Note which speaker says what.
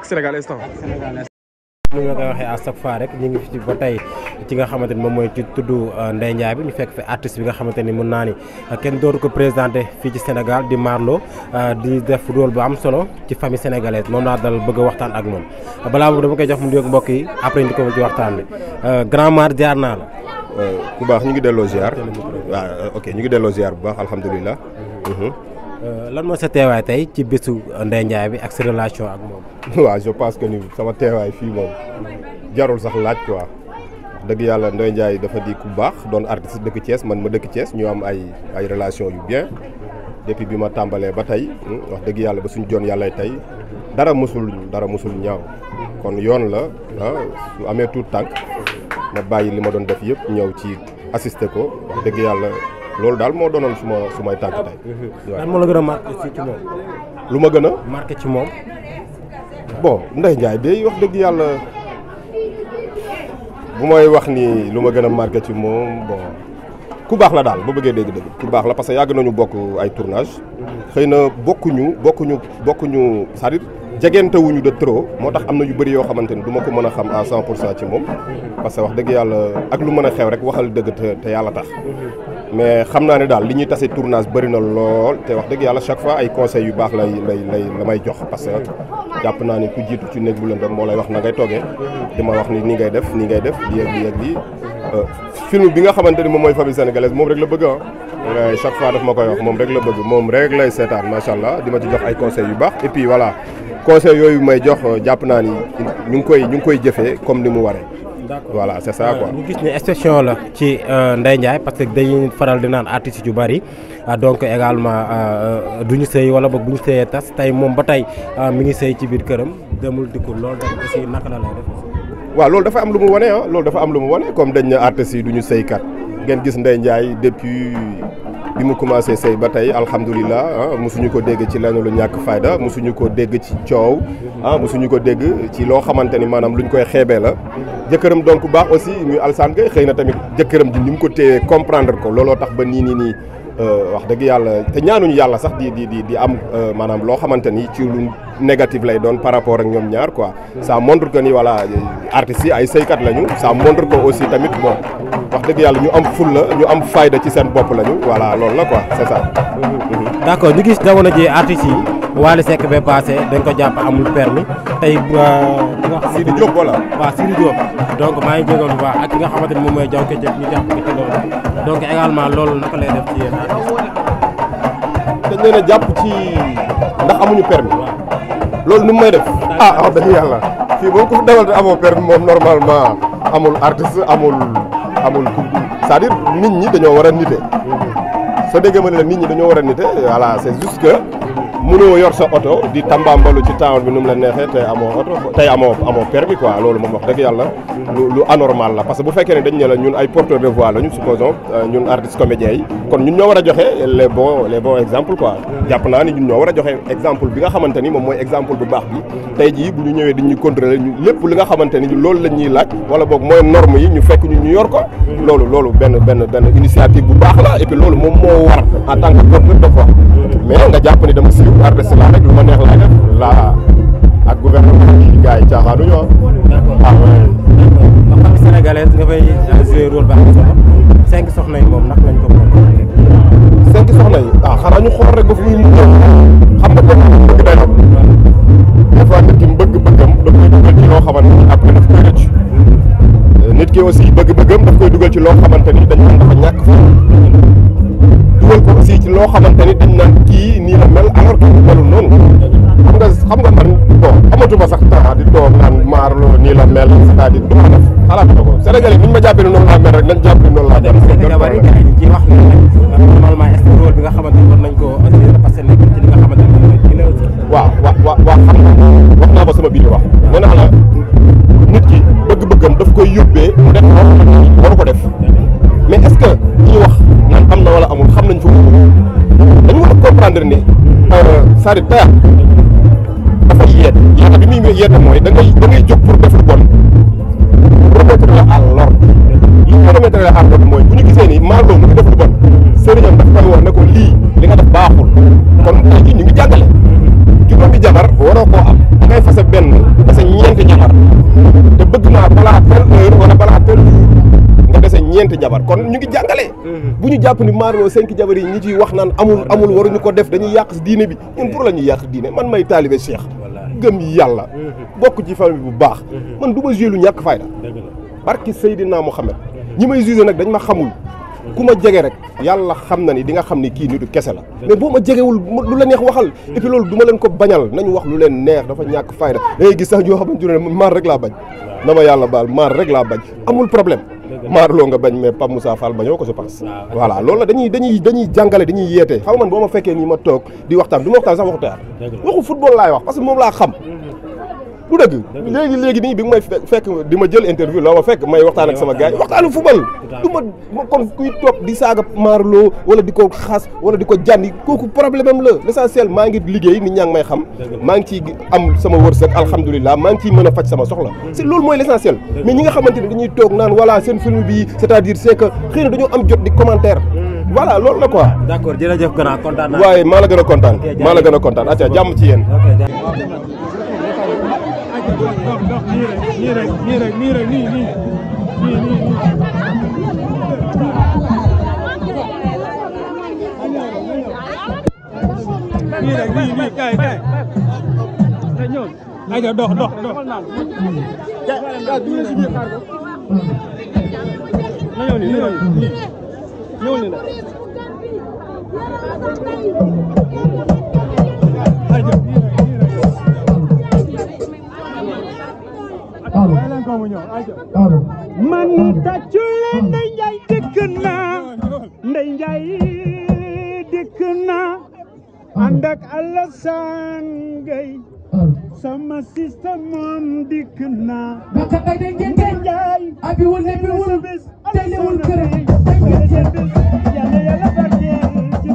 Speaker 1: Sénégal instant.
Speaker 2: ni ma koy waxee à chaque fois rek ñu ngi fi ba tey ci nga xamante ni moom mooy ci tudd Ndeye Ndiaye bi ñu fekk fi artiste bi nga xamante ni mën naa ni kenn dootu ko présenté fii ci Sénégal di Marlo di def rôle bu am solo ci famille sénégalaise moom laa dal bëgg a waxtaan ak moom balaa boobu dama koy jox mu nuyoog mbokk yi après ñu ko ci waxtaan bi grand Mar jaar naa la.
Speaker 3: ku baax ñu ngi delloo ziar waaw ok ñu ngi delloo ziar bu baax alhamdulilah.
Speaker 2: lan moo sa teewaay tey ci bésu Ndeye Ndiaye bi ak sa relation ak moom.
Speaker 3: waaw je pense que ni sama teewaay fii moom jarul sax laaj quoi dëgg yàlla Ndeye Ndiaye dafa di ku baax doon artiste dëkk Thiès man ma dëkk Thiès ñu am ay relation yu bien depuis bi ma tàmbalee ba tey wax dëgg yàlla ba suñu joon yàlla tey dara musul ñaaw kon yoon la su amee tuut tànk ma bàyyi li ma doon def yëpp ñëw ci assister ko wax dëgg yàlla loolu daal moo doonoon su may tànk tey.
Speaker 2: lan moo la gën a marqué ci moom.
Speaker 3: lu ma gën a.
Speaker 2: marqué ci moom.
Speaker 3: bon Ndeye Ndiaye day wax dëgg yàlla bu may wax ni lu ma gën a marqué ci moom bon ku baax la daal ba bëggee dégg-dégg ku baax la parce que yàgg nañu bokk ay tournage xëy na bokkuñu c'est-à-dire jegentewuñu de trop moo tax am na yu bëri yoo xamante ni du ma ko mën a xam à 100% ci moom parce que wax dëgg yàlla ak lu mën a xew rek waxal dëgg te yàlla tax mais xam naa ne daal li ñuy tase tournage bëri na lool te wax dëgg yàlla chaque fois ay conseils yu baax la may jox parce que jàpp naa ni ku jiitu ci néeg bu lëndëm moo lay wax na ngay toogee di ma wax ni nii ngay def lii ak lii film bi nga xamante ni moom mooy famille sénégalaise moom rek la bëgg chaque fois daf ma koy wax moom rek la bëgg moom rek lay seetaan macha allah di ma ci jox ay conseils yu baax et puis voilà conseils yooyu may jox jàpp naa ni ñu ngi koy jëfee comme ni mu waree.
Speaker 2: d'accord
Speaker 3: voilà c'est ça quoi.
Speaker 2: ñu gis ne exception la ci Ndeye Ndiaye parce que dañuy faral di naan artistes yu bari donc également du ñu sëy wala boog bu ñu sëyee tas tey moom ba tey mi ngi sëy ci biir këram demul dikkul loolu tamit aussi naka la lay def.
Speaker 3: waaw loolu dafa am lu mu wane loolu dafa am lu mu wane comme dañ ne artistes yi du ñu sëykat ngeen gis Ndeye Ndiaye depuis bi mu commencé sëy ba tey alhamdulilah mosuñu ko dégg ci lenn lu ñàkk fayda mosuñu ko dégg ci coow mosuñu ko dégg ci loo xamante ni maanaam luñ koy xeebee la jëkkëram doon ku baax aussi muy Alsane Gueye xëy na tamit jëkkëram ji ni mu ko téye comprendre ko looloo tax ba nii wax dëgg yàlla te ñaanuñu yàlla sax di am maanaam loo xamante ni ci lu négatif lay doon par rapport ak ñoom ñaar quoi ça montre que ni voilà artistes yi ay sëykat lañu ça montre que aussi tamit bon wax dëgg yàlla ñu am fulla ñu am fayda ci seen bopp lañu voilà loolu la quoi c'est ça.
Speaker 2: d'accord ñu gis jamono ji artistes yi Wally Seck ba passé dañ ko jàpp amul permis tey
Speaker 3: Sidi Diop voilà.
Speaker 2: waaw Sidi Diop donc maa ngi jégal bu baax ak ki nga xamante ni moom mooy Diaw Ketchup ñu jàpp ko ci loolu donc également loolu naka lay def ci yéen
Speaker 3: dañ leen a jàpp ci ndax amuñu permis loolu nu mu may def wax dëgg yàlla fii boo ko dawal te amoo permis moom normalement amul artiste amul c'est-à-dire nit ñi dañoo war a nite soo déggee ma ne la nit ñi dañoo war a nite voilà c'est juste que mënoo yor sa oto di tambambalu ci town bi nu mu la neexee tey amoo oto tey amoo permis quoi loolu moom wax dëgg yàlla lu anormal la parce que bu fekkee ne dañ ne la ñun ay porteurs de voix lañu supposons ñun artistes comédiens yi kon ñun ñoo war a joxe les bons exemples quoi jàpp naa ni ñun ñoo war a joxe exemple bi nga xamante ni moom mooy exemple bu baax bi tey jii bu ñu ñëwee dañuy contrôler ñu lépp li nga xamante ni loolu la ñuy laaj wala boog mooy norme yi ñu fekk ñu yor ko loolu benn initiative bu baax la et puis loolu moom moo war en tant que porteur de voix mais nga jàpp ni dama siiw artiste la rek lu ma neex laa def la ak gouvernement yi gars yi caaxaanuñu
Speaker 2: famille sénégalaise nga fay jouer rôle ba am solo 5 soxna yi moom nag lañ ko mën
Speaker 3: 5 soxna yi xanaa ñu xool rek ba fu muy mujj xam nga bëgg day xam des fois nit ki bëgg-bëggam daf koy dugal ci loo xamante ni après daf koy rëcc nit ki aussi bëgg-bëggam daf koy dugal ci loo xamante ni dañ naan dafa ñàkk fa dugal ko aussi ci loo xamante ni dañ naan kii nii la mel alors que melul noonu xam nga man bon amatuma sax temps di toog naan Marlo nii la mel c'est-à-dire du ma def xalaatuma ko Sénégalais ni ñu ma jàppee noonu laa mel rek nañ jàpp noonu laa dem
Speaker 2: ci wax normalement est-ce que rôle bi nga xamante ni war nañ ko parce que nekk ci li nga xamante ni
Speaker 3: waaw xam nga wax naa ko sama biir wax nee naa la nit ki bëgg-bëggam daf koy yóbbee mu def loo xamante ni waru ko def mais est-ce que ñuy wax naan am na wala amul xam nañ fa dañu war a comprendre ni c'est-à-dire théâtre dafay yeete yeete bi muy yeete mooy da ngay jóg pour def lu bon remettre la à l'ordre li ñu remettre la à l'ordre mooy bu ñu gisee ni Marlo mu ngi def lu bon sëriñam daf koy wax ne ko lii li nga def baaxul kon tey jii ñu ngi jàngale juróomi jabar waroo koo am da ngay fase benn ñeenti jabar kon ñu ngi jàngale bu ñu jàpp ni Marlo 5 jabar yi ñi ciy wax naan amul waruñu ko def dañuy yàq diine bi ñun pour la ñuy yàq diine man may taalibe Cheikh gëm yàlla bokk ci famille bu baax man du ma joué lu ñàkk fayda barki Seydina Mohamed ñi may jugé nag dañ ma xamul ku ma jege rek yàlla xam na ni di nga xam ni kii nitu kese la mais boo ma jegewul lu la neex waxal et puis loolu du ma leen ko bañal nañu wax lu leen neex dafa ñàkk fayda da ngay gis sax yoo xamante ne maar rek laa bañ na ma yàlla baal maar rek laa bañ amul problème maar loo nga bañ mais Pape Moussa Fall bañoo ko je pense voilà loolu la dañuy jàngale dañuy yeete xam man boo ma fekkee nii ma toog di waxtaan du ma waxtaan sax waxu théâtre waxu football laay wax parce que moom laa xam du dëgg léegi nii bi nga may fekk di ma jël interview la ma fekk may waxtaan ak sama gars yi waxtaanu football du ma kon kuy toog di saaga Marlo wala di ko xas wala di ko jànni kooku problème am la l'essentiel maa ngi liggéey nit ñaa ngi may xam maa ngi ciy am sama wërsëg alhamdulilah maa ngi ciy mën a faj sama soxla c'est loolu mooy l'essentiel mais ñi nga xamante ne dañuy toog naan voilà seen film bi c'est-à-dire c'est que xëy na dañoo am jot di commentaire voilà loolu la quoi
Speaker 2: d'accord jërëjëf grand kontaan naa
Speaker 3: waaye maa la gën a kontaan maa la gën a kontaan acca jàmm ci yéen
Speaker 1: aja dox man tàccu leen Ndeye Ndiaye dëkk naa Ndeye Ndiaye dëkk naa ànd ak Alassane Gueye sama système moom dikk naa Ndeye Ndiaye abiwul telewul kër yàlla yàlla barkeel ci